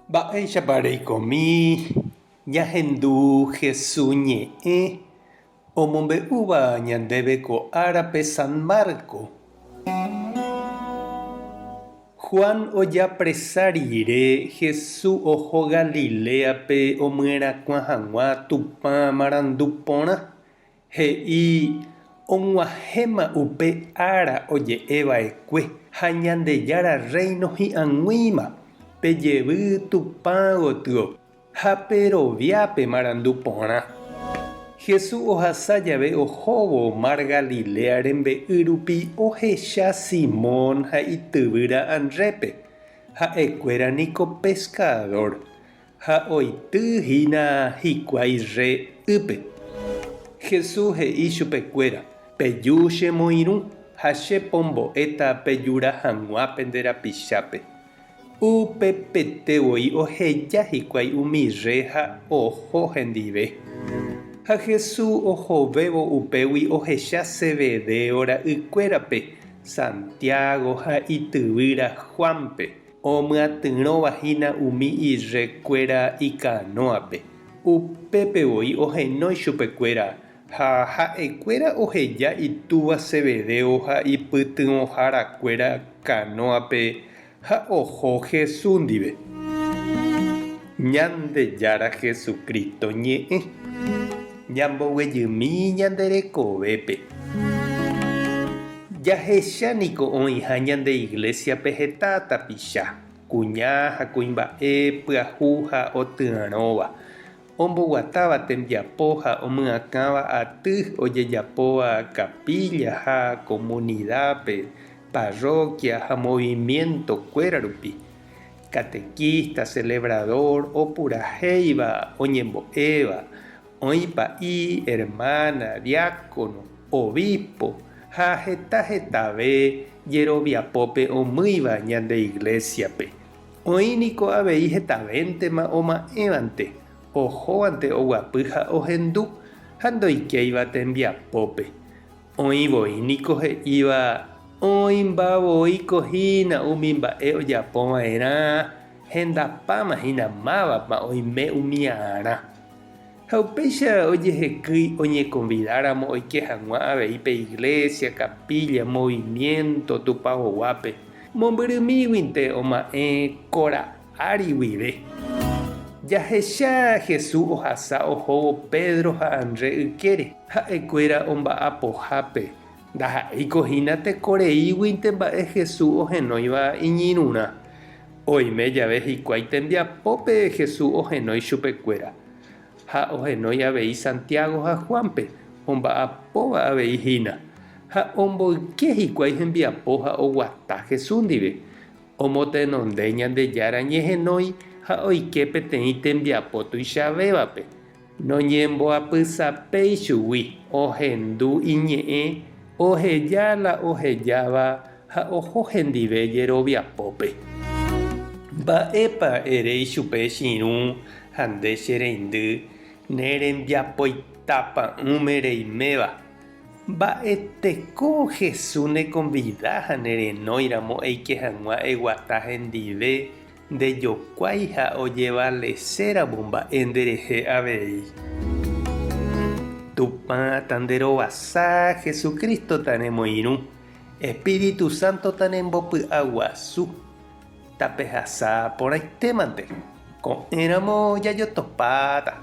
Mba'éichapa reikomi ñahendu Hesu ñe'ẽ omombe'úva ñandéve ko árape San Marco? Juan ojapresa rire, Hesu oho Galiléape omyerakuã hag̃ua Tupã marandu porã. He'i, Og̃uahẽma upe ára oje'e va'ekue ha Ñandejára Rréino hi'ag̃uíma, pejevy Tupã gotyo ha perovia pe marandu porã. Jesús ohasa jave ohóvo mar Galilea rembe'y rupi ohecha Simón ha ityvýra Andrépe, ha'ekuéra niko peskadór. Ha oity hína hikuái rre ýpe. Jesús he'i chupekuéra, Peju che moirũ ha che pombo'éta pejura hag̃ua pende rapichápe. Upepete voi oheja hikuái umi rre ha oho hendive. Ha Jesús ohovévo upégui ohecha Zebedeo ra'ykuérape, Santiago ha ityvýra Juánpe. Omyatyrõva hína umi irrekuéra ikanóape, upépe voi ohenói chupekuéra ha ha'ekuéra oheja itúva Zebedeo ha ipytyvõharakuéra kanóape ha oho Jesús ndive. Ñandejára Jesucristo ñe'ẽ. Ñamboguejymi ñande rekovépe. Jahecha niko oĩha ñande iglésiape heta tapicha, kuña ha kuimba'e pyahu ha otyarõva, omboguatáva tembiapo ha omyakãva aty ojejapóva capilla ha comunidápe, parroquia ha movimiento-kuéra rupi, catequista, celebrador, opurahéiva, oñembo'éva, Oĩ pa'i, hermana, diácono, obispo ha heta hetave jeroviapópe omýiva ñande Iglesia-pe. Oĩ niko avei hetavéntema oma'ẽvante, ohóvante oguapy ha ohendu ha ndoikéiva tembiapópe. Oĩ voi niko he'íva oĩmba voíko hína umi mba'e ojapo va'erã hendapáma hína mávapa oime umiarã. Ha upéicha ojehekýi oñekonvidáramo oike hag̃ua avei pe iglésia, kapílla, movimiénto tupaoguápe, mombyrymíguinte oma'ẽ kora ári guive. Jahecha Jesús ohasa ohóvo Pedro ha Andrés ykére, ha'ekuéra omba'apohápe, ndaha'éiko hína tekoreíguinte mba'e Jesús ohenóiva iñirũrã. Oime jave hikuái tembiapópe Jesús ohenói chupekuéra, ha ohenói avei Santiago ha Juánpe, omba'apóva avei hína, ha omboyke hikuái hembiapo ha oguata Jesús ndive. Omotenonde Ñandejára ñehenói ha oike peteĩ tembiapo tuichavévape. Noñemboapysapéi chugui, ohendu iñe'ẽ, oheja la ohejáva ha oho hendive jeroviapópe. Mba'épa ere ichupe che irũ ha nde che reindy ne rembiapoita pa'ũme reiméva? Mba'eteko Jesús nekonvida ha nerenóiramo eike hag̃ua eguata hendive Ndejokuái ha ojevaleséramo mba'e nderehe avei. Tupã tanderovasa, Jesucristo tanemoirũ, Espíritu Santo tanembopy'aguasu. Tapehasa porãitémante, ko'ẽramo jajotopáta.